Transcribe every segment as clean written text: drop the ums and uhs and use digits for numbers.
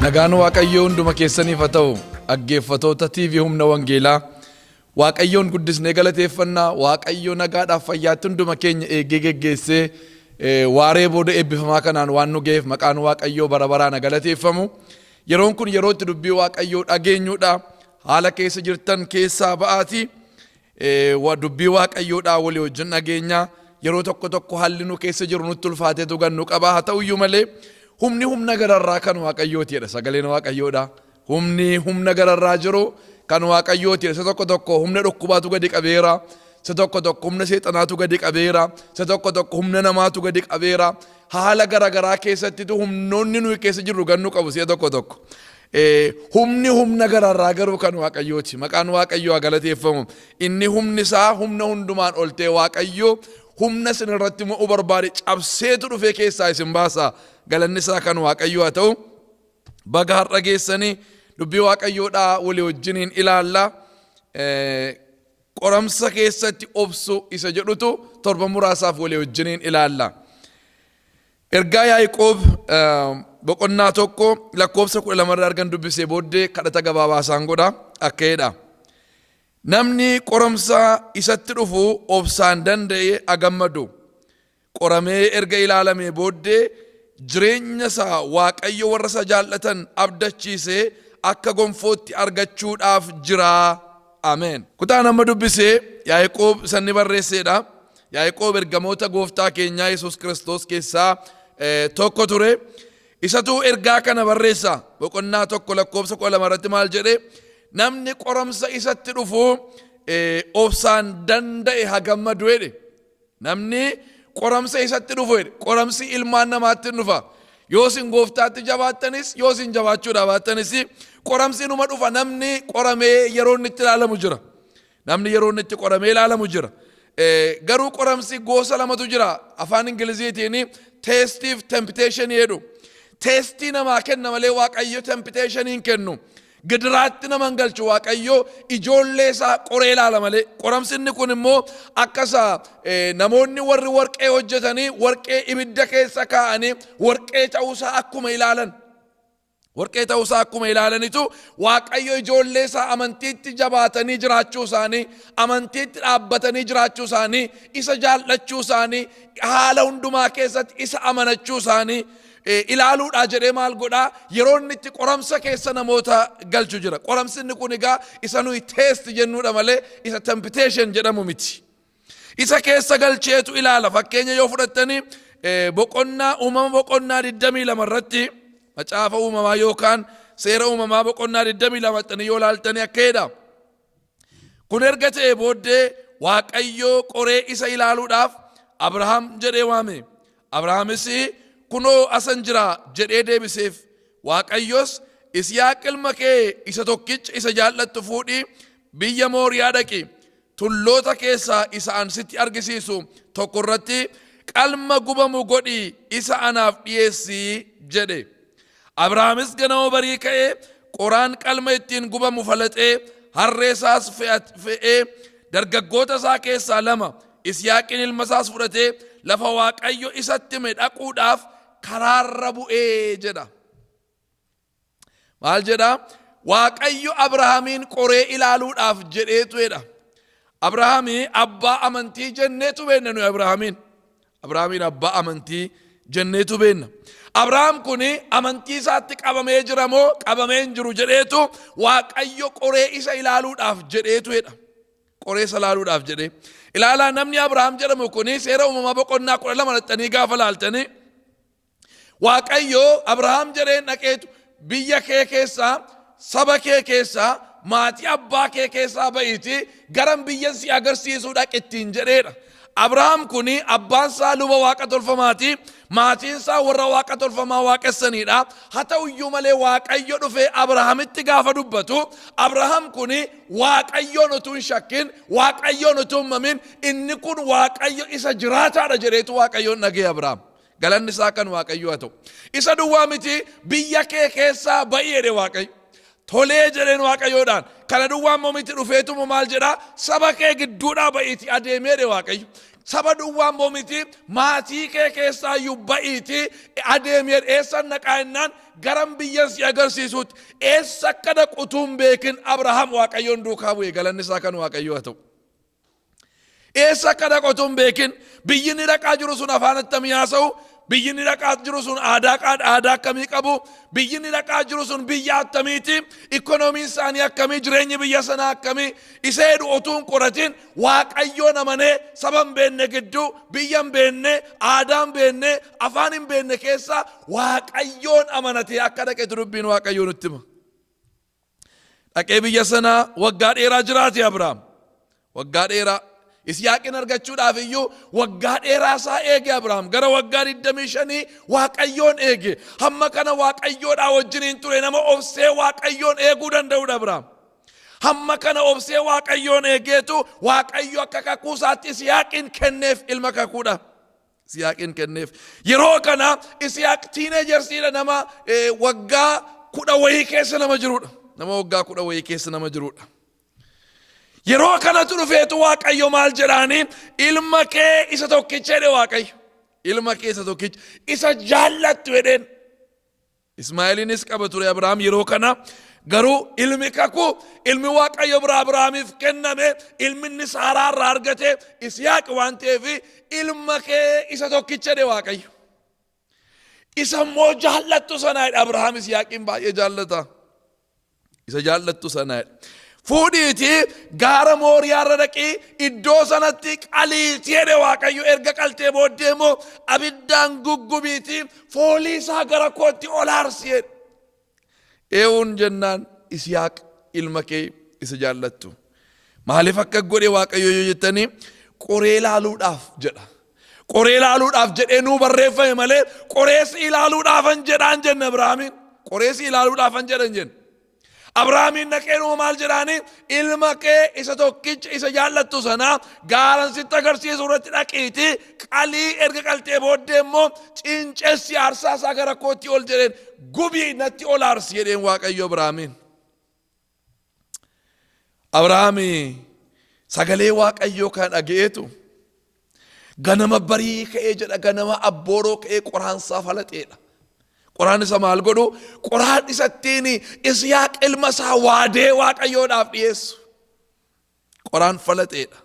Nagaan Waaqayyoo hunduma keessaniif haa ta'u. Dhaggeeffatoota TV Humna Wangeelaa, Waaqayyoon guddisnee galateeffannaa. Waaqayyo nagaadhaaf fayyaatti hunduma keenya eegee geggeessee waaree booda eebbifamaa kanaan waan nu ga'eef maqaan Waaqayyoo bara baraan haa galateeffamu. Yeroon kun yeroo itti dubbii Waaqayyoo dhageenyudha. Haala keessa jirtan keessaa ba'aatii Dubbii Waaqayyoodhaa walii wajjin dhageenya. Yeroo tokko tokko haalli nu keessa jiru nutti ulfaateetu gan nu qaba. Haa ta'uyyuu malee humni humna gararraa kan Waaqayyooti jedha sagaleen Waaqayyoodha. Humni humna gararraa jiru kan Waaqayyooti jedha. Isa tokko tokko humna dhukkubaatu gadi qabeera. Isa tokko tokko humna seexanaatu gadi qabeera. Isa tokko tokko humna namaatu gadi qabeera. Haala garagaraa keessattitu humnoonni nuyi keessa jirru gan nu qabu si'a tokko tokko. Humni humna gararraa garuu kan Waaqayyooti. Maqaan Waaqayyoo haa galateeffamu. Inni humni isaa humna hundumaan ol ta'e Waaqayyo humna isin irratti mo'uu barbaade cabseetu dhufee keessaa isin baasa. Galanni isaa kan Waaqayyoo haa ta'u. Baga har'a geessanii dubbii Waaqayyoodhaa walii wajjiniin ilaalla. Qoramsa keessatti obsuu isa jedhutu torban muraasaaf walii wajjiniin ilaalla. Ergaa Yaaqoob boqonnaa 1 lakkoofsa 12 irraa argan dubbisee booddee kadhata gabaabaa isaan godha akka jedha. Namni qoramsa isatti dhufu obsaan danda'e agammadu. Qoramee erga ilaalamee booddee jireenya isaa Waaqayyo warra isa jaallatan abdachiise akka gonfootti argachuudhaaf jira. Ameen. Kutaan amma dubbise Yaaqoob isa inni barreesseedha. Yaaqoob ergamoota gooftaa keenyaa Yesuus Kiristoos keessaa tokko ture. Isatu ergaa kana barreessa. Boqonnaa 1 lakkoofsa 12 irratti maal jedhe? Namni qoramsa isatti dhufu obsaan danda'e haa gammadu jedhe. Namni qoramsa isatti dhufu jedhe. Qoramsi ilmaan namaatti hin dhufa. Yoo isin gooftaatti jabaattanis yoo isin jabaachuudhaa baattanis qoramsi inuma dhufa. Namni qoramee yeroo inni itti ilaalamu jira. Namni yeroo inni itti qoramee ilaalamu jira. Garuu qoramsi gosa lamatu jira. Afaan Ingiliziitiin teestiif temptation jedhu. Teestii namaa kenna malee Waaqayyo temptation hin kennu. Gidiraatti nama hin galchu Waaqayyo ijoollee isaa qoree ilaala malee. Qoramsi inni kun immoo akka isa namoonni warri warqee hojjetanii warqee ibidda keessa kaa'anii warqee ta'uusaa akkuma ilaalan. Warqee ta'uusaa akkuma ilaalanitu Waaqayyo ijoollee isaa amantiitti jabaatanii jiraachuu isaanii, amantiitti dhaabbatanii jiraachuu isaanii, isa jaallachuu isaanii, haala hundumaa keessatti isa amanachuu isaanii ilaaluudhaa jedhee maal godhaa yeroo inni itti qoramsa keessa namoota galchu jira. Qoramsi inni kun egaa isa nuyi test jennuudha malee isa temptation jedhamu miti. Isa keessa galcheetu ilaala. Fakkeenya yoo fudhattanii boqonnaa uumama boqonnaa 22 irratti macaafa uumamaa yookaan seera uumamaa boqonnaa 22 xanii yoo ilaaltanii akka jedha. Kun erga ta'ee booddee Waaqayyo qoree isa ilaaluudhaaf Abrahaam jedhee waame. Abrahaamis kunoo asan jira jedhee deebiseef. Waaqayyos Isiyaaq ilma kee isa tokkicha isa jaallattu fuudhii biyya Mooriyaa dhaqi. Tulloota keessaa isa an sitti argisiisu tokko irratti qalma gubamu godhii isa anaaf dhi'eessi jedhe. Abrahaamis ganama barii ka'ee qoraan qalma ittiin gubamu falaxee harree isaas fe'ee dargaggoota isaa keessaa lama Yisihaaqiin ilma isaas fudhatee lafa Waaqayyo isatti hime dhaquudhaaf karaarra bu'ee jedha. Maal jedha? Waaqayyo Abrahaamiin qoree ilaaluudhaaf jedheetu jedha. Abrahaami abbaa amantii jenneetu beekna nuyi Abrahaamiin. Abrahaamiin abbaa amantii jenneetu beekna. Abrahaam kun amantii isaatti qabamee jira moo qabamee hin jiru jedheetu Waaqayyo qoree isa ilaaluudhaaf jedheetu jedha. Qoree isa ilaaluudhaaf jedhee. Ilaalaa namni Abrahaam jedhamu kun seera uumamaa boqonnaa 12 dhaqxanii gaafa laaltanii Waaqayyo Abrahaam jedheen dhaqeetu biyya kee keessaa saba kee keessaa maatii abbaa kee keessaa ba'iitii garan biyyan si agarsiisuu dhaqi ittiin jedheedha. Abrahaam kun abbaan isaa luba waaqa tolfamaati. Maatiin isaa warra waaqa tolfamaa waaqessaniidha. Haa ta'uyyuu malee Waaqayyo dhufee Abrahaamitti gaafa dubbatu Abrahaam kun Waaqayyoon utuu hin shakkin Waaqayyoon utuu hin mamin inni kun Waaqayyo isa jiraataadha jedheetu Waaqayyoon dhaga'e Abrahaam. Galanni isaa kan Waaqayyoo haa ta'u. Isa duwwaa miti biyya kee keessaa ba'i jedhe Waaqayyo. Tolee jedheen Waaqayyoodhaan. Kana duwwaa immoo miti, dhufeetuma maal jedhaa? Saba kee gidduudhaa ba'iitii adeemee jedhe Waaqayyo. Saba duwwaa immoo miti, maatii kee keessaayyuu ba'iitii adeemee. Eessan dhaqaa jennaan, garan biyyan si agarsiisuutti. Eessa akka dhaqu utuu hin beekin Abrahaam Waaqayyoon duukaa bu'e. Galanni isaa kan Waaqayyoo haa ta'u. Eessa akka dhaqu utuu hin beekin, biyyi inni dhaqaa jiru sun afaan attamii haasa'u, biyyi inni dhaqaa jiru sun aadaa akkamii qabu, biyyi inni dhaqaa jiru sun biyya attamiiti, ikkonoomiin isaanii akkamii, jireenyi biyya sanaa akkamii isa jedhu utuu hin qoratin Waaqayyoon amanee saba hin beekne gidduu, biyya hin beekne, aadaa hin beekne, afaan hin beekne keessa Waaqayyoon amanatee akka dhaqetu dubbiin Waaqayyoo nutti hima. Dhaqee biyya sanaa waggaa dheeraa jiraate Abrahaam. Waggaa dheeraa. Isiyaaqin argachuudhaaf iyyuu waggaa dheeraa isaa eege Abrahaam. Gara waggaa 25 Waaqayyoon eege. Hamma kana Waaqayyoodhaa wajjiniin ture, nama obsee Waaqayyoon eeguu danda'udha Abrahaam. Hamma kana obsee Waaqayyoon eegeetu Waaqayyo akka kakuu isaatti Isiyaaqin kenneef, ilma kakuudha. Isiyaaqin kenneef. Yeroo kana Isiyaaq teenagersiidha, nama waggaa 10 wayii keessa nama jirudha. Nama waggaa 10 wayii keessa nama jirudha. Yeroo kanatu dhufeetu Waaqayyo maal jedhaanii? Ilma kee isa tokkicha jedhe Waaqayyo. Ilma kee isa tokkicha isa jaallattu jedheen. Ismaa'eeliinis qaba ture Abrahaam yeroo kana, garuu ilmi kakuu, ilmi Waaqayyo biraa Abrahaamiif kenname, ilmi inni Saaraa irraa argate Isiyaaq waan ta'eef, ilma kee isa tokkicha jedhe Waaqayyo. Isa immoo jaallattu sana jedhe. Abrahaam Isiyaaqiin baay'ee jaallata. Isa jaallattu sana jedhe. Fuudhiitii gaara Mooriyaa irra dhaqii iddoo sanatti qaliitii jedhe Waaqayyo. Erga qaltee booddee immoo abiddaan guggubiitii foolii isaa gara kootti ol aarsi jedhe. Eewuun jennaan, Isiyaaq ilma kee isa jaallattu. Maaliif akka godhe Waaqayyo yoo jettanii, qoree ilaaluudhaaf jedha. Qoree ilaaluudhaaf jedhee nuu barreeffame malee qoreessi ilaaluudhaafan jedhaan jenne Abrahaamiin. Qoreessi ilaaluudhaafan jedhan jenne. Abrahaamiin dhaqee maal jedhaani? Ilma kee isa tokkicha isa jaallattu sana gaaran sitti agarsiisu irratti dhaqiitii qalii, erga qaltee booddee immoo cincessi aarsaa isaa gara kootti ol jedheen, gubii natti ol aarsi jedheen Waaqayyo Abrahaamiin. Abrahaami sagalee Waaqayyoo kana dhaga'eetu ganama barii ka'ee jedha, ganama abbooroo ka'ee qoraansaa falaxeedha. Qoraan isa maal godhu? Qoraan isa ittiin Isiyaaq ilma isaa waadee Waaqayyoodhaaf dhiyeessu. Qoraan falaxeedha.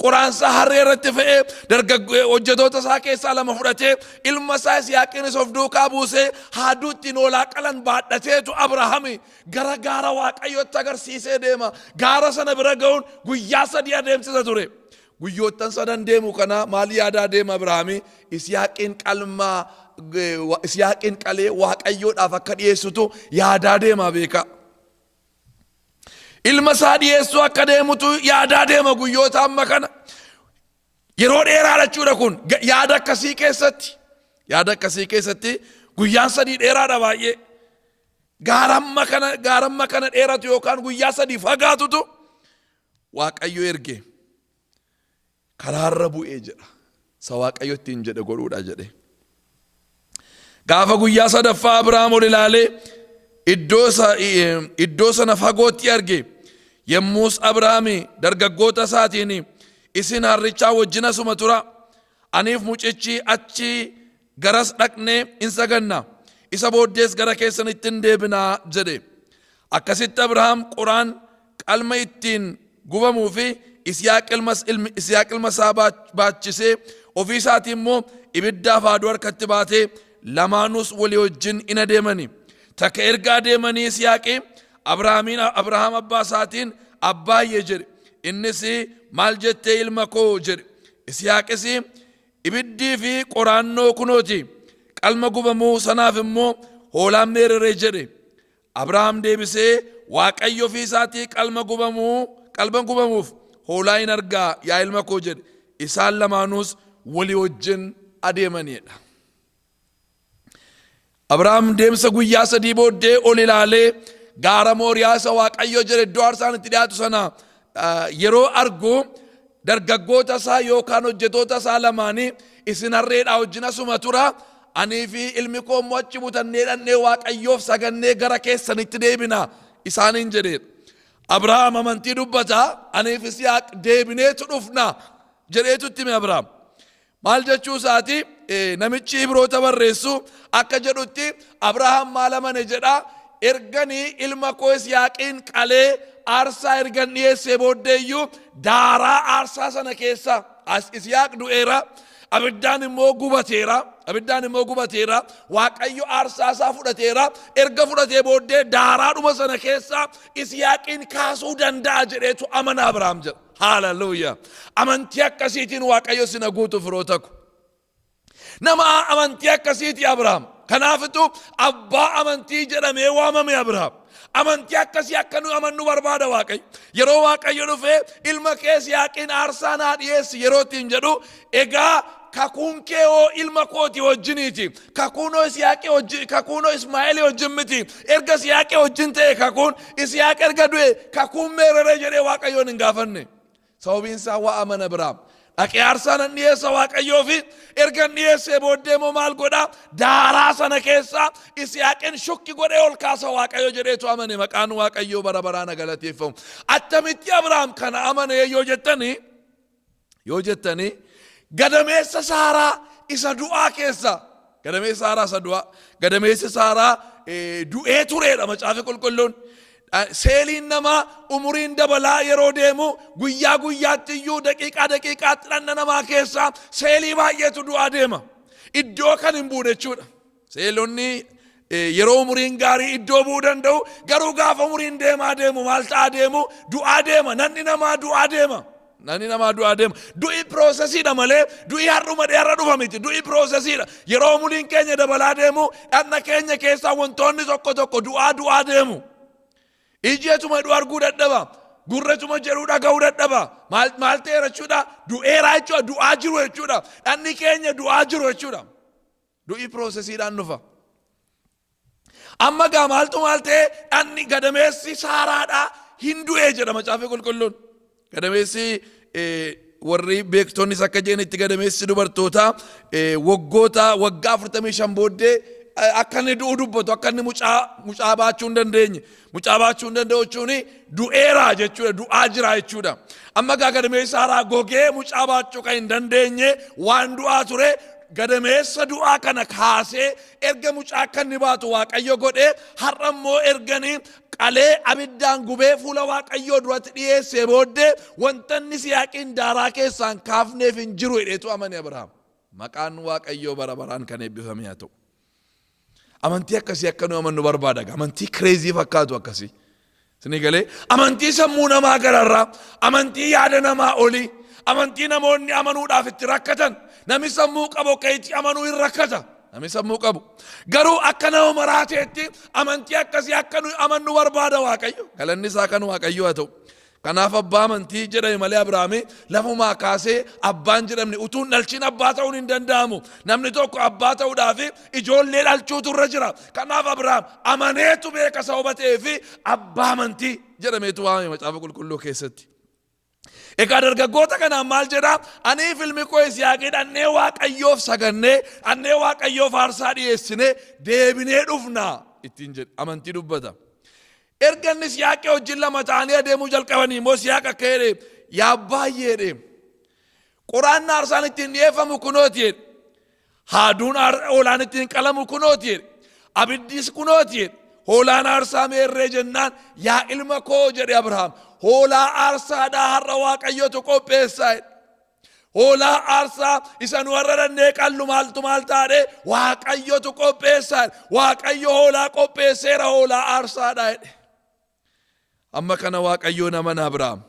Qoraan isaa harree irratti fe'ee, dargaggoo hojjetoota isaa keessaa lama fudhatee, ilma isaa Isiyaaqiinis of duukaa buusee, haaduu ittiin hoolaa qalan baadhateetu Abrahaami gara gaara Waaqayyootti agarsiisee deema. Gaara sana bira ga'uun guyyaa 3 adeemsisa ture. Guyyoottan sadan deemu kana maal yaadaa deema Abrahaami? Isiyaaqiin qalmaa, Isiyaaqiin qalee Waaqayyoodhaaf akka dhiyeessutu yaadaa deema beekaa. Ilma isaa dhiyeessuu akka deemutu yaadaa deema guyyoota amma kana. Yeroo dheeraadha jechuudha kun yaada akkasii keessatti. Yaada akkasii keessatti guyyaan 3 dheeraadha baay'ee. Gaaramma kana dheeratu yookaan guyyaa 3 fagaatutu Waaqayyo erge karaarra bu'ee jedha. Isa Waaqayyo ittiin jedhe godhuudha jedhe. Gaafa guyyaa sadaffaa Abrahaam ol ilaalee iddoo sana fagootti arge. Yommus Abrahaam dargaggoota isaatiin, "Isin harrichaa wajjin asuma tura. Aniif mucichi achi garas dhaqnee in saganna. Isa booddees gara keessanitti hin deebinaa" jedhe. Akkasitti Abrahaam qoraan qalma ittiin gubamuu fi Isiyaaq ilma isaa baachisee, ofii isaatii immoo ibiddaaf haaduu harkatti baatee, lamaanuus walii wajjin in adeemani. Takka erga adeemanii Isiyaaqi Abrahaamiin, Abrahaam abbaa isaatiin, "Abbaayyee" jedhe. Innis, "Maal jettee, ilma koo?" jedhe. Isiyaaqis, "Ibiddii fi qoraannoo kunooti, qalma gubamuu sanaaf immoo hoolaan meerere?" jedhe. Abrahaam deebisee, "Waaqayyo ofii isaatii qalma gubamuuf hoolaa hin argaa, yaa ilma koo" jedhe. Isaan lamaanuus walii wajjin adeemanidha. Abrahaam deemsa guyyaa 3 booddee ol ilaalee gaara Mooriyaa isa Waaqayyo jedhe, iddoo aarsaan itti dhiyaatu sana yeroo argu, dargaggoota isaa yookaan hojjetoota isaa lamaanii, "Isin harreedhaa wajjin asuma tura, anii fi ilmi koo immoo achi butannee dhannee Waaqayyoof sagannee gara keessanitti deebina." isaaniin jedheedha. Abrahaam amantii dubbata, aniif Yisihaaq deebineetu dhufna jedheetu itti hime Abrahaam. Maal jechuu isaati? Namichi Ibroota barreessu akka jedhutti Abrahaam maal amane jedha? Erganii ilma koo Yisihaaqiin qalee aarsaa ergan dhiyeessee booddeeyyuu daaraa aarsaa sana keessa as Yisihaaq du'eera, abiddaan immoo gubateera, abiddaan immoo gubateera, Waaqayyo aarsaa isaa fudhateera, erga fudhatee booddee daaraadhuma sana keessa Yisihaaqiin kaasuu danda'a jedheetu amana Abrahaam jedha. Haaleluyyaa. Amantii akkasiitiin Waaqayyo sina guutu, firoota ko. Nama amantii akkasiiti Abrahaam. Kanaafitu abbaa amantii jedhamee waamame Abrahaam. Amantii akkasii akka nu amannu barbaada Waaqayyo. Yeroo Waaqayyo dhufee ilma kee Yisihaaqiin aarsaa naa dhiyeessi yeroo ittiin jedhu, egaa kakuun kee hoo ilma kooti wajjiniiti. Kakuun hoo Yisihaaqii wajjin, kakuun hoo Ismaa'eelii wajjin miti. Erga Yisihaaqii wajjin ta'e kakuun, Yisihaaq erga du'e kakuun meereree jedhee Waaqayyoon hin gaafanne. Sababiin isaa waa amana Abrahaam. Dhaqee aarsaa nan dhiyeessa Waaqayyoo fi erga dhiyeessee booddee immoo maal godhaa? Daaraa sana keessaa Yisihaaqin shukki godhee ol kaasa Waaqayyo jedheetu amane. Maqaan Waaqayyoo bara baraan galateeffamu. Attamitti Abrahaam kana amane yoo jettanii, gadameessa Saaraa isa du'aa keessa, gadameessa Saaraa isa du'aa, gadameessi Saaraa du'ee tureedha Macaafi Qulqulluun. Seeliin namaa umuriin dabalaa yeroo deemu guyyaa guyyaatti iyyuu, daqiiqaa daqiiqaatti dhanna namaa keessaa seelii baay'eetu du'aa deema. Iddoo kan hin buune jechuudha. Seelonni yeroo umuriin gaarii iddoo bu'uu danda'u, garuu gaafa umuriin deemaa deemu maal ta'aa deemu? Du'aa deema. Namni namaa du'aa deema. Namni namaa du'aa deema. Du'i processiidha malee du'i har'uma har'a dhufa miti. Du'i processiidha. Yeroo umuriin keenya dabalaa deemu dhagna keenya keessaa wantoonni tokko tokko du'aa du'aa deemu. Ijjeetuma jedhu arguu dadhaba. Gurretuma jedhu dhaga'uu dadhaba. Maal maal ta'eera jechuudha? Du'eeraa jechuudha. Du'aa jiru jechuudha. Dhagni keenya du'aa jiru jechuudha. Du'i processiidhaan dhufa. Amma gaa maaltu maal ta'e? Dhagni gadameessi Saaraadhaa hin du'ee jedha Macaafa Qulqulluun. Gadameessi, warri beektonnis akka jedhanitti, gadameessi dubartootaa waggoota waggaa 45 booddee akka inni du'u dubbatu, akka inni mucaa baachuu hin dandeenye. Mucaa baachuu hin danda'u jechuun du'eera jechuudha, du'aa jira jechuudha. Amma gaa gadameessi Saaraa gogee mucaa baachuu kan hin dandeenye waan du'aa ture, gadameessa du'aa kana kaasee erga mucaa akka inni baatu Waaqayyo godhee, har'a immoo erganii qalee abiddaan gubee fuula Waaqayyoo duratti dhiyeessee booddee wanta inni Yisihaaqiin daaraa keessaan kaafneef hin jiru jedheetu amane Abrahaam. Maqaan Waaqayyoo bara baraan kan eebbifame haa ta'u. Amantii akkasii akka nu amannu barbaada. Amantii crazy fakkaatu akkasii. Isinii galee? Amantii sammuu namaa gararraa, amantii yaada namaa olii, amantii namoonni amanuudhaaf itti rakkatan, namni sammuu qabu akka itti amanuu hin rakkata. Namni sammuu qabu. Garuu akka nama maraateetti amantii akkasii akka nu amannu barbaada Waaqayyo. Galanni isaa kan Waaqayyo haa ta'u. Kanaaf abbaa amantii jedhame malee Abrahaami lafumaa kaasee abbaan jedhamne. Utuu hin dhalchin abbaa ta'uun hin danda'amu. Namni tokko abbaa ta'uudhaaf ijoollee dhalchuutu irra jira. Kanaaf Abrahaam amaneetu beeka sababa ta'eef abbaa amantii jedhameetu waamame Macaafa Qulqulluu keessatti. Egaa dargaggoota kanaan maal jedhaa? Anii fi ilmi koo Yisihaaqii dhannee Waaqayyoof sagannee, dhannee Waaqayyoof aarsaa dhiyeessinee deebinee dhufna ittiin jedhe, amantii dubbata. Erga inni Yisihaaqii wajjin lama ta'anii adeemuu jalqabanii immoo Yisihaaq akka jedhe, yaa baay'ee jedhe. Qoraan aarsaan ittiin dhiyeeffamu kunooti jedhe. Haaduun hoolaan ittiin qalamu kunooti jedhe. Abiddis kunooti jedhe. Hoolaan aarsaa meerree jennaan, yaa ilma koo jedhe Abrahaam. Hoolaa aarsaadhaa har'a Waaqayyotu qopheessaa jedhe. Hoolaa aarsaa isa nu har'a dhannee qallu maaltu maal taadhe Waaqayyotu qopheessaa jedhe. Waaqayyo hoolaa qopheesseera, hoolaa aarsaadhaa jedhe. Amma kana Waaqayyoo nama Abrahaam.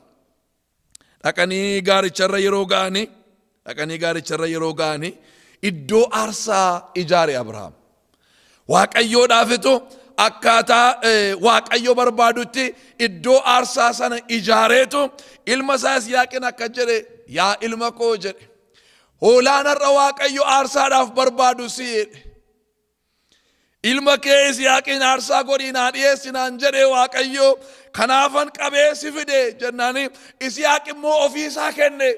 Dhaqanii gaaricharra yeroo ga'anii, dhaqanii gaaricharra yeroo ga'anii iddoo aarsaa ijaare Abrahaam. Waaqayyoodhaafitu akkaataa Waaqayyo barbaadutti iddoo aarsaa sana ijaareetu ilma isaa Yisihaaqin akka jedhe, yaa ilma koo jedhe. Hoolaan har'a Waaqayyo aarsaadhaaf barbaadu si jedhe. Ilma kee Yisihaaqiin aarsaa godhii naa dhiyeessi naan jedhe Waaqayyo, kanaafan qabee si fide jennaani, Yisihaaq immoo ofii isaa kenne.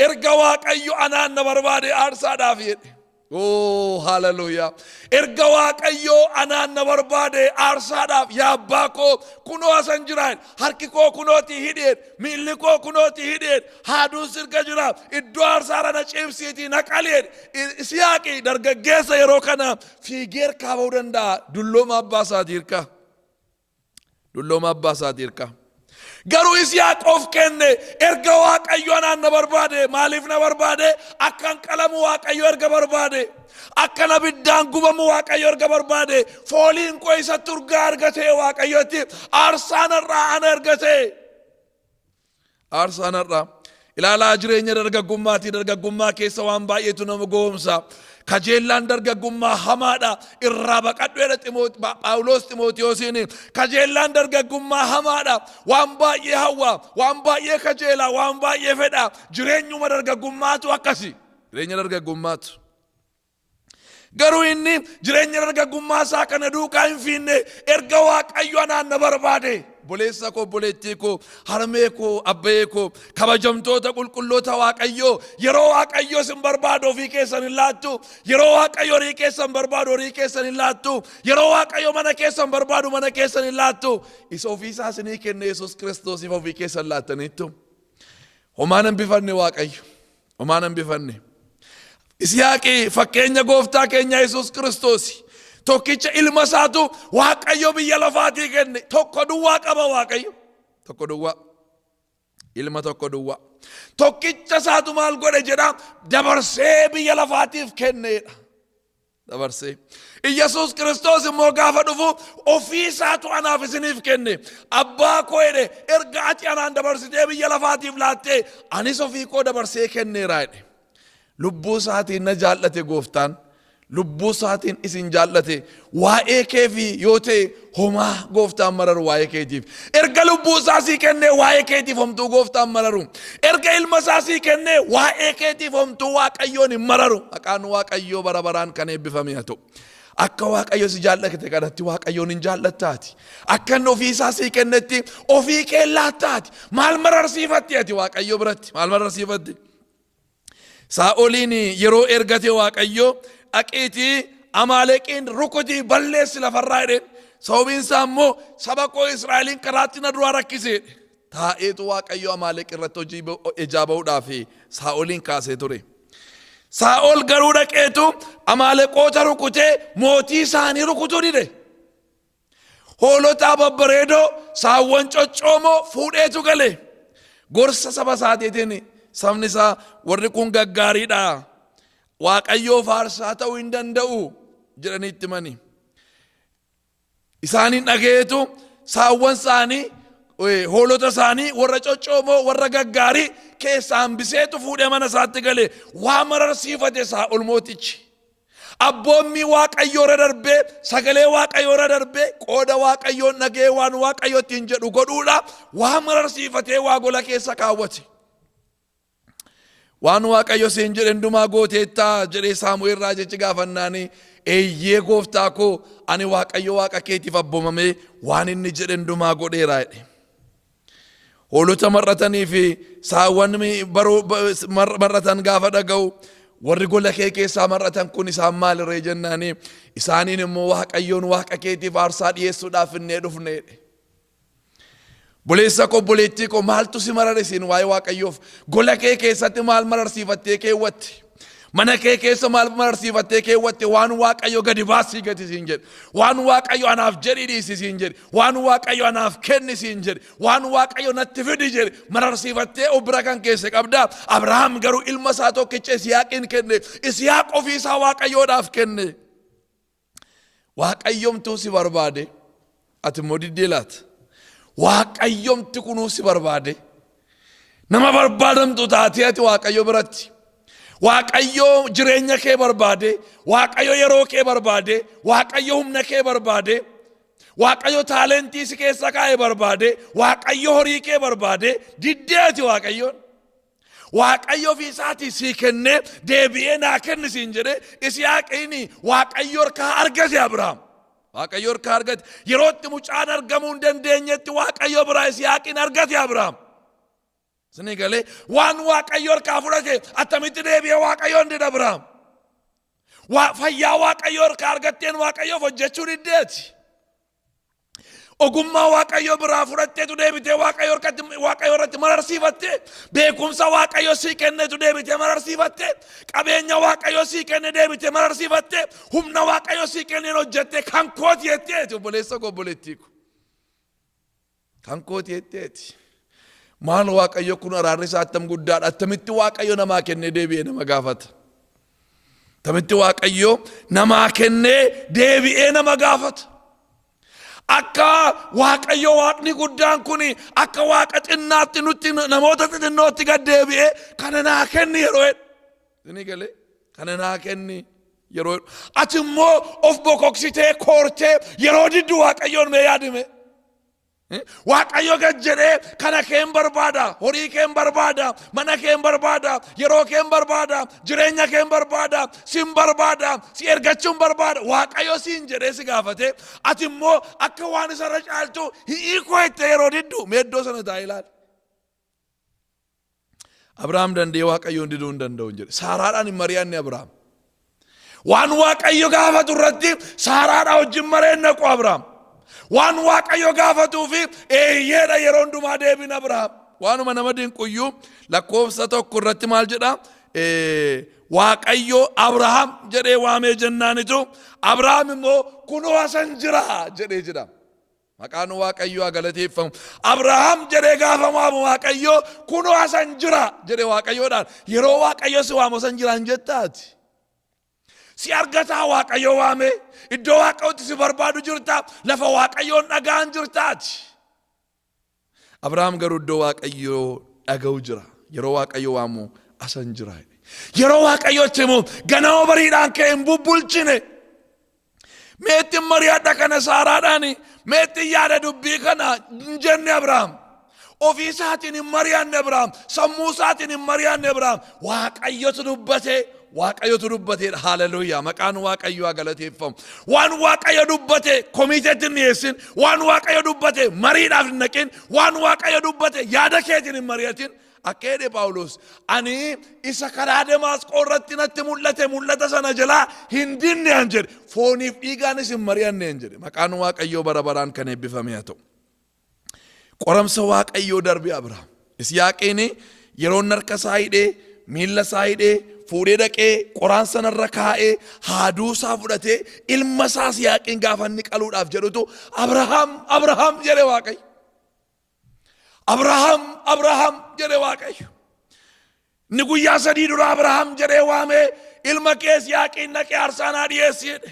Erga Waaqayyo anaan na barbaade aarsaadhaaf jedhe. Oo, haleluuyaa! Erga Waaqayyoo anaan na barbaade aarsaadhaaf, yaa abbaa koo kunoo asan jiraan, harki koo kunooti hidheen, miilli koo kunooti hidheen, haaduun sirga jira, iddoo aarsaarra na ciibsiitii na qaleen. Isiyaaqi dargaggeessa yeroo kana fiigee harkaa ba'uu danda'a. Dullooma abbaa isaatii hirkaa. Dullooma abbaa isaatii hirkaa. Garuu Isiyaaq of kenne. Erga Waaqayyo anaan na barbaade, maaliif na barbaade? Akkan qalamu Waaqayyo erga barbaade, akkan abiddaan gubamu Waaqayyo erga barbaade, fooliin koo isatti urgaa argatee, Waaqayyotti aarsaan irraa ana ergatee. Aarsaan har'aa. Ilaalaa, jireenya dargaggummaatii, dargaggummaa keessa waan baay'eetu nama gowwoomsa. Kajeellaan dargaggummaa hamaadha. Irraa baqadhu jedha Phaawulos Ximootiyoosiin. Kajeellaan dargaggummaa hamaadha. Waan baay'ee hawwa, waan baay'ee kajeela, waan baay'ee fedha. Jireenyuma dargaggummaatu akkasi. Jireenya dargaggummaatu. Garuu inni jireenya dargaggummaa isaa kana duukaa hin fiinne. Erga Waaqayyo anaan na barbaade. Obboleessa koo, obboleettii koo, harmee koo, abbayee koo, kabajamtoota qulqulloota Waaqayyoo, yeroo Waaqayyo isin barbaadu ofii keessan hin laattu. Yeroo Waaqayyo horii keessan barbaadu horii keessan hin laattu. Yeroo Waaqayyo mana keessan barbaadu mana keessan hin laattu. Isa ofii isaa isinii kenne Yesuus Kiristoosiif ofii keessan laattaniittu. Homaan hambifanne Waaqayyo. Homaan hambifanne. Isiyaaqi fakkeenya gooftaa keenya Yesuus Kiristoos. Tokkicha ilma isaatu Waaqayyo biyya lafaatii kenne. Tokko duwwaa qaba Waaqayyo. Tokko duwwaa. Ilma tokko duwwaa. Tokkicha isaatu maal godhe jedha? Dabarsee biyya lafaatiif kenneedha. Dabarsee. Iyyasuus Kiristoos immoo gaafa dhufu ofii isaatu anaaf isiniif kenne. Abbaa koo jedhe, erga ati anaan dabarsitee biyya lafaatiif laattee, anis ofii koo dabarsee kenneera jedhe. Lubbuu isaatiin na jaallate gooftaan. Lubbuu isaatiin isin jaallate. Waa'ee keefi yoo ta'e homaa gooftaan mararu waa'ee keetiif. Erga lubbuu isaa sii kennee waa'ee keetiif homtuu gooftaan mararu. Erga ilma isaa sii kennee waa'ee keetiif homtuu Waaqayyoon hin mararu. Maqaan Waaqayyoo bara baraan kan eebbifame haa ta'u. Akka Waaqayyo si jaallate kanatti Waaqayyoon hin jaallattaati. Akka inni ofii isaa sii kennetti ofii kee laattaati. Maal mararsiifatti ati Waaqayyo biratti? Maal mararsiifatti? Saa'oliin yeroo ergate Waaqayyo, dhaqiitii Amaaleqiin rukutii balleessi lafarraa jedheen. Sababiin isaa immoo saba koo Israa'eliin karaatti na duraa rakkise. Taa'eetu Waaqayyo Amaaleq irratti hojii ejaa ba'uudhaaf Saa'oliin kaasee ture. Saa'ol garuu dhaqeetu Amaaleqoota rukutee mootii isaanii rukutuu dide. Hoolotaa babbareedoo, saawwan coccoomoo fuudheetu gale. Gorsa saba isaatiitiin sabni isaa, warri kun gaggaariidha. Waaqayyoof aarsaa ta'uu hin danda'u jedhanii itti himani. Isaaniin dhaga'eetu saawwan isaanii, hoolota isaanii warra coccoomoo, warra gaggaarii keessaa hambiseetu fuudhee mana isaatti gale. Waa mararsiifate Saa'ol mootichi. Abboommii Waaqayyoo irra darbee, sagalee Waaqayyoo irra darbee, qooda Waaqayyoon dhaga'ee waan Waaqayyo ittiin jedhu godhuudha. Waa mararsiifatee waa gola keessa kaawwate. Waan Waaqayyo siin jedhe hundumaa gooteettaa jedhee Saamu'eel raajichi gaafannaanii, eeyyee gooftaa koo, ani Waaqayyo Waaqa keetiif abboomamee waan inni jedhe hundumaa godheera jedhe. Hoolota mar'atanii fi saawwan mar'atan gaafa dhaga'u, warri gola kee keessaa mar'atan kun isaan maalirree jennaanii, isaaniin immoo Waaqayyoon Waaqa keetiif aarsaa dhiyeessuudhaaf finnee dhufne jedhe. Obboleessa koo, obboleettii koo, maaltu si marare siin waa'ee Waaqayyoof? Gola kee keessatti maal mararsiifattee keewwatte? Mana kee keessa maal mararsiifattee keewwatte? Waan Waaqayyo gadi baasii gati siin jedhe. Waan Waaqayyo anaaf jedhi dhiisi siin jedhe. Waan Waaqayyo anaaf kenni siin jedhe. Waan Waaqayyo natti fidi jedhe. Mararsiifattee of bira kan keesse qabdaa. Abrahaam garuu ilma isaa tokkicha Isiyaaqiin kenne. Isiyaaq ofii isaa Waaqayyoodhaaf kenne. Waaqayyomtuu si barbaade, ati immoo diddee laata? Waaqayyomti kunuu si barbaade. Nama barbaadamtu taatee ati Waaqayyo biratti. Waaqayyo jireenya kee barbaade, Waaqayyo yeroo kee barbaade, Waaqayyo humna kee barbaade, Waaqayyo taalentii si keessa kaa'e barbaade, Waaqayyo horii kee barbaade, diddee ati Waaqayyoon. Waaqayyo ofii isaatii sii kennee deebi'ee naa kenni siin jedhee Isiyaaqiin Waaqayyo harkaa argate Abrahaam. Waaqayyo harkaa argate. Yeroo itti mucaan argamuu hin dandeenyetti Waaqayyo biraa Isiyaaqiin argate Abrahaam. Isinii galee? Waan Waaqayyo harkaa fudhate attamitti deebi'ee Waaqayyoon dida Abrahaam? Fayyaa Waaqayyoo harkaa argatteen Waaqayyoof hojjechuu diddeeti. Ogummaa Waaqayyoo biraa fudhatteetu deebitee Waaqayyo harkatti Waaqayyo irratti mararsiifatte. Beekumsa Waaqayyo sii kennetu deebitee mararsiifatte. Qabeenya Waaqayyo sii kenne deebitee mararsiifatte. Humna Waaqayyo sii kenneen hojjette kan kooti jetteeti, obboleessa koo, obboleettii koo. Kan kooti jetteeti. Maal Waaqayyo kun araarri isaa attam guddaadha. Attamitti Waaqayyo namaa kennee deebi'ee nama gaafata? Attamitti Waaqayyo namaa kennee deebi'ee nama gaafata? Akka Waaqayyo Waaqni guddaan kun akka Waaqa xinnaatti nutti namoota xixinnootti gad deebi'ee kana naa kenni yeroo jedhu. Isinii galee, kana naa kenni yeroo jedhu. Ati immoo of bokoksitee koortee yeroo diddu Waaqayyoon mee yaadime. Waaqayyo gad jedhee kana keen barbaada, horii keen barbaada, mana keen barbaada, yeroo keen barbaada, jireenya keen barbaada, sin barbaada, si ergachuun barbaada. Waaqayyo siin jedhee si gaafate, ati immoo akka waan isarra caaltu hiikoo itti yeroo diddu mee iddoo sana taa'ee ilaali. Abrahaam danda'ee Waaqayyoon diduu hin danda'u hin jedhe. Saaraadhaan hin mari'anne Abrahaam. Waan Waaqayyo gaafatu irratti Saaraadhaa wajjin mareen naqu Abrahaam. Waan Waaqayyo gaafatuu fi eeyyeedha yeroo hundumaa deebiin Abrahaam. Waanuma nama dinquyyuu lakkoofsa 1 irratti maal jedha? Waaqayyo Abrahaam jedhee waamee jennaanitu Abrahaam immoo kunoo asan jira jedhee jedha. Maqaan Waaqayyoo haa galateeffamu. Abrahaam jedhee gaafa waamu Waaqayyoo kunoo asan jira jedhe Waaqayyoodhaan. Yeroo Waaqayyo si waamu asan jira hin jettaati. Si argataa Waaqayyo waame, iddoo Waaqayyotti si barbaadu jirta, lafa Waaqayyoon dhaga'an jirtaati. Abrahaam garuu iddoo Waaqayyoo dhaga'u jira. Yeroo Waaqayyo waamu asan jira. Yeroo Waaqayyotti himu ganama bariidhaan ka'e hin bubbulchine. Meetti mari'adha kana Saaraadhaan, meetti yaada dubbii kana hin jenne Abrahaam. Ofii isaatiin hin mari'anne Abrahaam. Sammuu isaatiin hin mari'anne Abrahaam. Waaqayyotu dubbate. Waaqayyotu dubbateedha. Haleluuyaa. Maqaan Waaqayyoo haa galateeffamu. Waan Waaqayyo dubbate komiteetti hin dhiyeessin. Waan Waaqayyo dubbate mariidhaaf hin naqin. Waan Waaqayyo dubbate yaada keetiin hin mari'atin. Akka jedhe Phaawulos, ani isa karaa Demaasqoo irratti natti mul'ate mul'ata sana jalaa hin dinne an jedhe. Fooniif dhiigaanis hin mari'anne an jedhe. Maqaan Waaqayyoo bara baraan kan eebbifame haa ta'u. Qoramsa Waaqayyoo darbe Abrahaam. Isiyaaqiin yeroo inni harka isaa hidhee, miilla isaa hidhee, fuudhee dhaqee qoraan sanarra kaa'ee, haaduu isaa fudhatee ilma isaa Isiyaaqiin gaafa inni qaluudhaaf jedhutu Abrahaam, Abrahaam jedhe Waaqayyo. Abrahaam, Abrahaam jedhe Waaqayyo. Inni guyyaa 3 dura Abrahaam jedhee waamee ilma kee Yisihaaqiin dhaqee aarsaa naa dhiyeessi jedhe.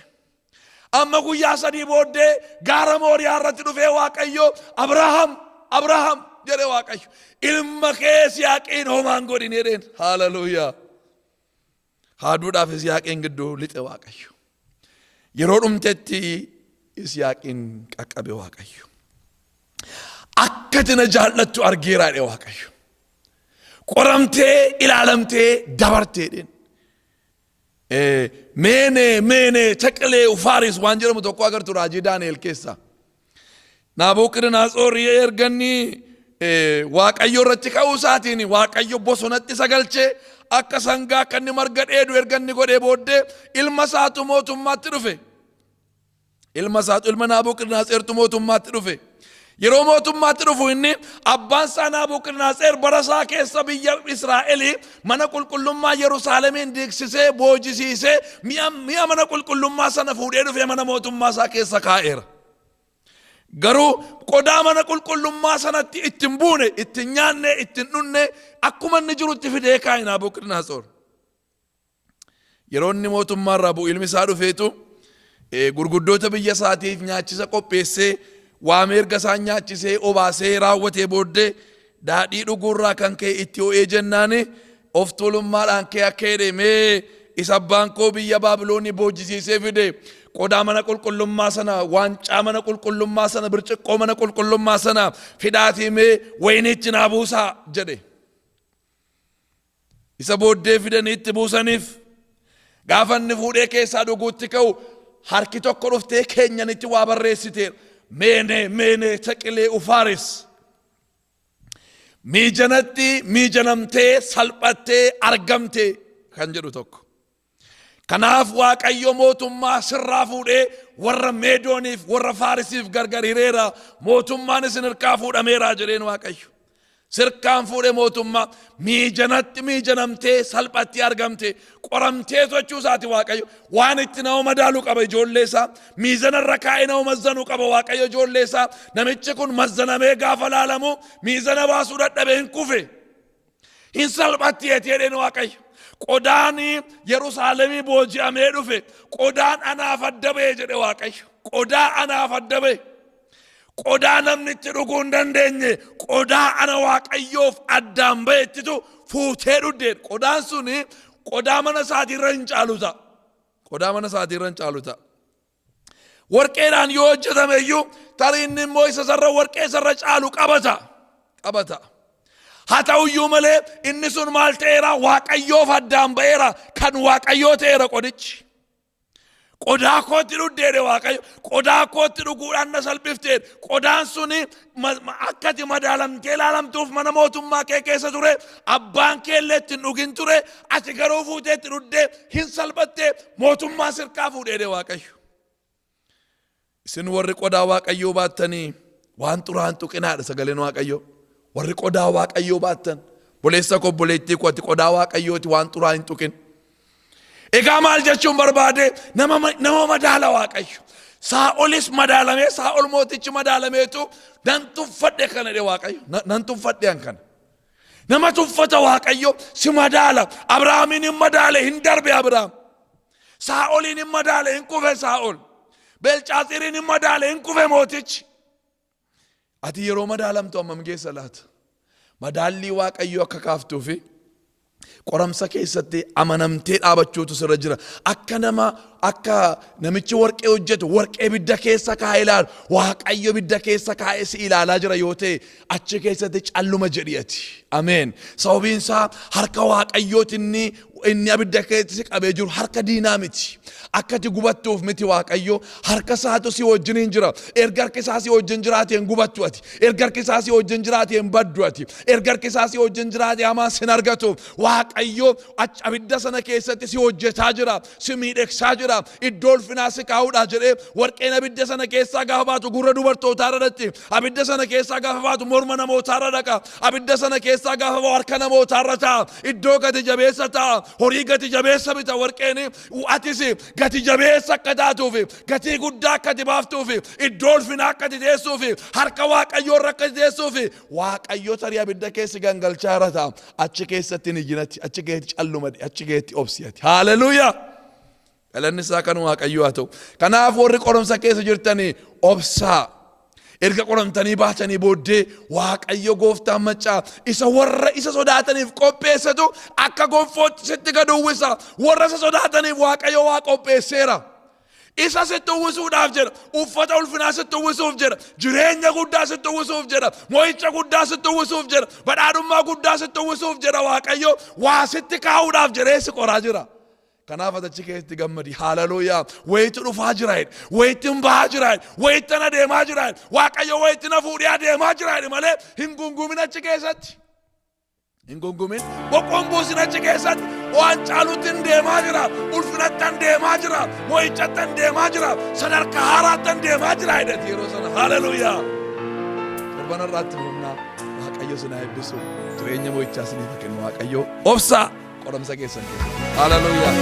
Amma guyyaa 3 booddee gaara Mooriyaa irratti dhufee Waaqayyo Abrahaam, Abrahaam jedhe Waaqayyo. Ilma kee Yisihaaqiin homaan godhin jedheen. Haaleluyyaa. Haaduudhaaf Yisihaaqiin gidduu lixe Waaqayyo. Yeroo dhumtetti Yisihaaqiin qaqqabe Waaqayyo. Akka ati na jaallattu argeera jedhe Waaqayyo. Qoramtee ilaalamtee dabartee jedheen. Meene meene taqalee ufaaris waan jedhamu tokko agartu raajii Daani'el keessaa. Naabuukadanaatsoor erga inni Waaqayyo irratti ka'uu isaatiin Waaqayyo bosonatti isa galchee akka sangaa akka inni marga dheedu erga inni godhee booddee ilma isaatu mootummaatti dhufe. Ilma isaatu, ilma Naabuukadanaatseertu mootummaatti dhufe. Yeroo mootummaatti dhufu inni abbaan isaa Naabuukadanaatseer bara isaa keessa biyya Israa'elii mana qulqullummaa Yerusaalemiin diigsisee boojisiisee mi'a mana qulqullummaa sana fuudhee dhufee mana mootummaa isaa keessa kaa'eera. Garuu qodaa mana qulqullummaa sanatti itti hin buune, itti hin nyaanne, itti hin dhunne, akkuma inni jirutti fidee kaa'e Naabuukadanaatsoor. Yeroo inni mootummaa irraa bu'u ilmi isaa dhufeetu gurguddoota biyya isaatiif nyaachisa qopheessee waamee erga isaan nyaachisee obaasee raawwatee booddee daadhii dhuguurraa kan ka'e itti ho'ee jennaani of tuulummaadhaan ka'e akka jedhe, mee isa abbaan koo biyya Baabiloonii boojisiisee fide qodaa mana qulqullummaa sana, waancaa mana qulqullummaa sana, birciqqoo mana qulqullummaa sana fidaatii mee wayiniitti naa buusaa jedhe. Isa booddee fidanii itti buusaniif. Gaafa inni fuudhee keessaa dhuguutti ka'u harki tokko dhuftee keenyanitti waa barreessiteera. Meene meene taqilee ufaaris. Miijanatti miijanamtee salphattee argamte kan jedhu tokko. Kanaaf Waaqayyo mootummaa sirraa fuudhee warra Meedooniif warra Faarisiif gargar hireera. Mootummaan isin hirkaa fuudhameera jedheen Waaqayyo. Sirkaan fuudhee mootummaa miijanatti miijanamtee salphatti argamte qoramtee sochuu isaati Waaqayyo. Waan itti nama madaalu qaba ijoollee isaa. Miizana irra kaa'ee nama mazzanuu qaba Waaqayyo ijoollee isaa. Namichi kun mazzanamee gaafa laalamu miizana baasuu dadhabee hin kufe. Hin salphatti jedheen Waaqayyo. Qodaan Yerusaalemii booji'amee dhufe qodaan anaaf adda ba'e jedhe Waaqayyo. Qodaa anaaf adda ba'e. Qodaa namni itti dhuguu hin dandeenye, qodaa ana Waaqayyoof addaan ba'ettitu fuutee dhuddeen. Qodaan suni qodaa mana isaatiirra hin caalu ta'a. Qodaa mana isaatiirra hin caalu ta'a. Warqeedhaan yoo hojjetame iyyuu tarii inni immoo isa sarra warqee sarra caalu qabata. Qabata. Haa ta'uyyuu malee inni sun maal ta'eera? Waaqayyoof addaan ba'eera. Kan Waaqayyoo ta'eera qodichi. Qodaa kootti dhuddeedhe Waaqayyo. Qodaa kootti dhuguudhaan na salphifteedhe. Qodaan suni akkati madaalamtee ilaalamtuuf mana mootummaa kee keessa ture. Abbaan kee illee itti hin dhugin ture. Ati garuu fuutee itti dhuddee hin salphattee mootummaa sirkaa fuudheedhe Waaqayyo. Isin warri qodaa Waaqayyoo baattanii waan xuraa'an tuqinaadha sagaleen Waaqayyoo. Warri qodaa Waaqayyoo baattan, obboleessa koo, obboleettii koo, ati qodaa Waaqayyooti, waan xuraa'aa hin tuqin. Egaa maal jechuun barbaade? Nama madaala Waaqayyo. Saa'olis madaalamee, Saa'ol mootichi madaalameetu nan tuffadhe kana jedhe Waaqayyo. Nan tuffadhe an kana. Nama tuffata Waaqayyo, si madaala. Abrahaamiin hin madaale, hin darbe Abrahaam. Saa'oliin hin madaale, hin kufe Saa'ol. Belcaatsiriin hin madaale, hin kufe mootichi. Ati yeroo madaalamtu hammam geessa laata? Madaallii Waaqayyoo akka kaaftuu fi qoramsa keessatti amanamtee dhaabachuutu sirra jira. Akka nama akka namichi warqee hojjetu warqee ibidda keessa kaa'ee ilaalu, Waaqayyo ibidda keessa kaa'ee si ilaalaa jira yoo ta'e, achi keessatti calluma jedhi ati. Ameen. Sababiin isaa harka Waaqayyooti inni abidda keessatti si qabee jiru harka diinaa miti. Akka ati gubattuuf miti Waaqayyo, harka isaatu si wajjiniin jira. Erga harki isaa si wajjin jiraate hin gubattu ati. Erga harki isaa si wajjin jiraate hin baddu ati. Erga harki isaa si wajjin jiraate hamaan sin argatu. Waaqayyo achi abidda sana keessatti si hojjetaa jira. Si miidhegsaa jira. Iddoo ulfinaa si kaa'uudha jedhee warqeen abidda sana keessaa gaafa baatu gurra dubartootaa irra dhaqxi. Abidda sana keessaa gaafa baatu morma namootaa irra dhaqa. Abidda sana keessaa gaafa bahu harka namootaa irra ta'a. Iddoo gati jabeessa ta'a. Horii gati jabeessa bita warqeen. Atis gati jabeessa akka taatuuf, gatii guddaa akka ati baaftuuf, iddoo ulfinaa akka ati teessuuf, harka Waaqayyoo irra akka ati teessuuf, Waaqayyo tarii abidda keessa gangalchaa irra ta'a. Achi keessatti hin iyyinati, achi keessatti callumadi, achi keessatti obsiyati. Haaleluyyaa! Galanni isaa kan Waaqayyoo haa ta'u. Kanaaf warri qorumsa keessa jirtanii obsaa. Erga qoramtanii baatanii booddee Waaqayyo gooftaan maccaa isa warra isa sodaataniif qopheessetu akka gonfootti sitti gad uwwisa. Warra isa sodaataniif Waaqayyo waa qopheesseera. Isa sitti uwwisuudhaaf jedha. Uffata ulfinaa sitti uwwisuuf jedha. Jireenya guddaa sitti uwwisuuf jedha. Mo'icha guddaa sitti uwwisuuf jedha. Badhaadhummaa guddaa sitti uwwisuuf jedha. Waaqayyo waa sitti kaa'uudhaaf jedhee si qoraa jira. Kanaaf ati achi keessatti gammadi. Haaleluyyaa. Wayitu dhufaa jira jedhe. Wayitti hin bahaa jira jedhe. Wayitti na deemaa jira jedhe. Waaqayyo wayitti na fuudhee adeemaa jira jedhe malee hin gungumin achi keessatti. Hin gungumin. Boqoon buusin achi keessatti. Waan caalutti hin deemaa jira. Ulfinatti hin deemaa jira. Mo'ichatti hin deemaa jira. Sadarkaa haaraatti hin deemaa jira jedhe yeroo sana. Haaleluyyaa. Torban irraatti humnaa Waaqayyo sin haa eebbisu. Jireenya mo'ichaa isiniif haa kennu Waaqayyo. Obsaa. Qoramsa keessan keessatti. Haleluuyaa.